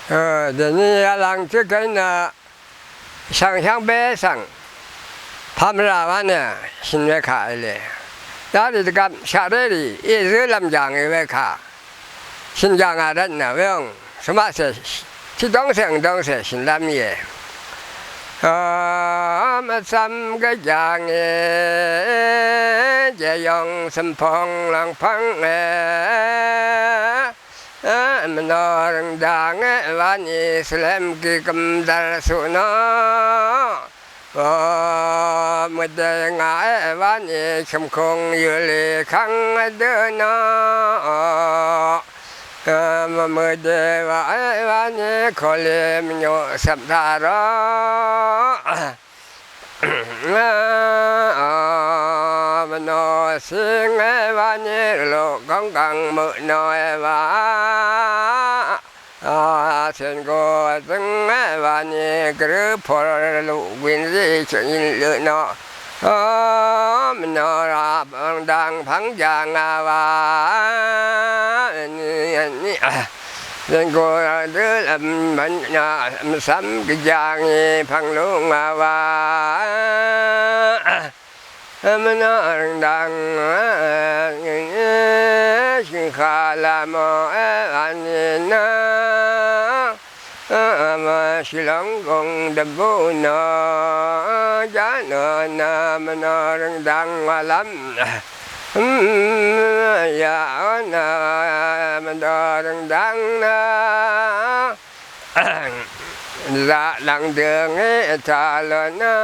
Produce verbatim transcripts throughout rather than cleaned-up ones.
Dèní yalàng chø kèí nø shvngshvngbe svng pamrà wa nø shø̀n we kà íle. Darì dvgvp shaqrérì ízǿlv́m jàngì we kà shø̀n jàngà rvtnø weong svmaqcè tiqdóngcè angdóngcè shø̀nlv́m íe. Mvcvm gvjàngì jeyong cø̀mpung lv̀ngpv́nge. Mvnò rv̀ngdàngé wani svlem gigvm dvr suq nò. O mvdè ngàé wani shø̀mkung yøli kvng dø nò. Mvmødè wàé wani koli mvnyuq cvp taq rò. Mvnò sìngé wani luq gv́ng gv̀ng møq nòe wa. Cìngu zøngé wani gvrǿ pur luq gwìn zí chø̀n løq nò. Mvnò rap ang dang pvng jàngà wa. Zønggùr dø lv̀m mvn mvcv́m gvjàngì pv̀ng lú ngà wa. Mvnò rv̀ngdv̀ng shø̀ngkà lv̀mò e v̀n nì nø. Mvshìlòng gùng dvbù nò. Jánò nø mvnò rv̀ngdv̀ng wàlv́m. Yà nø mvdò rv̀ngdv̀ng nø. Zaq lv̀ng dø̀ngí taq lò nø.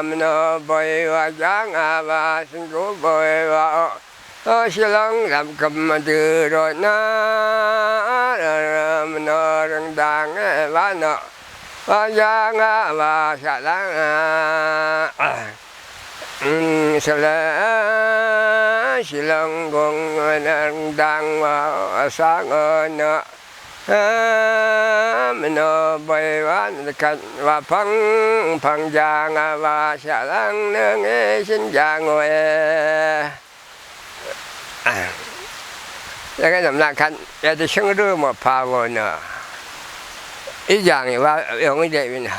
Mvnò bòy wa jáng a wa shø̀n gú bòy wa o. Shìlòng lv̀m gv̀m dø rò nø. Mvnò rv̀ngdv̀ngí wa nò. Wa jáng a wa shaq lv́ng. Svlé shìlòng gùng rv̀ngdv̀ng wa vsvng nø. Mvnò bòy wa nø kvt wa pv̀ng pv̀ng jàng a wa shaq lv́ng nø ngí shø̀n jàng we. Yvgvt nv̀mlaq kvt yadø shǿng rǿ mò pà wò nø. Í jàng í wa yòng í deq we nø.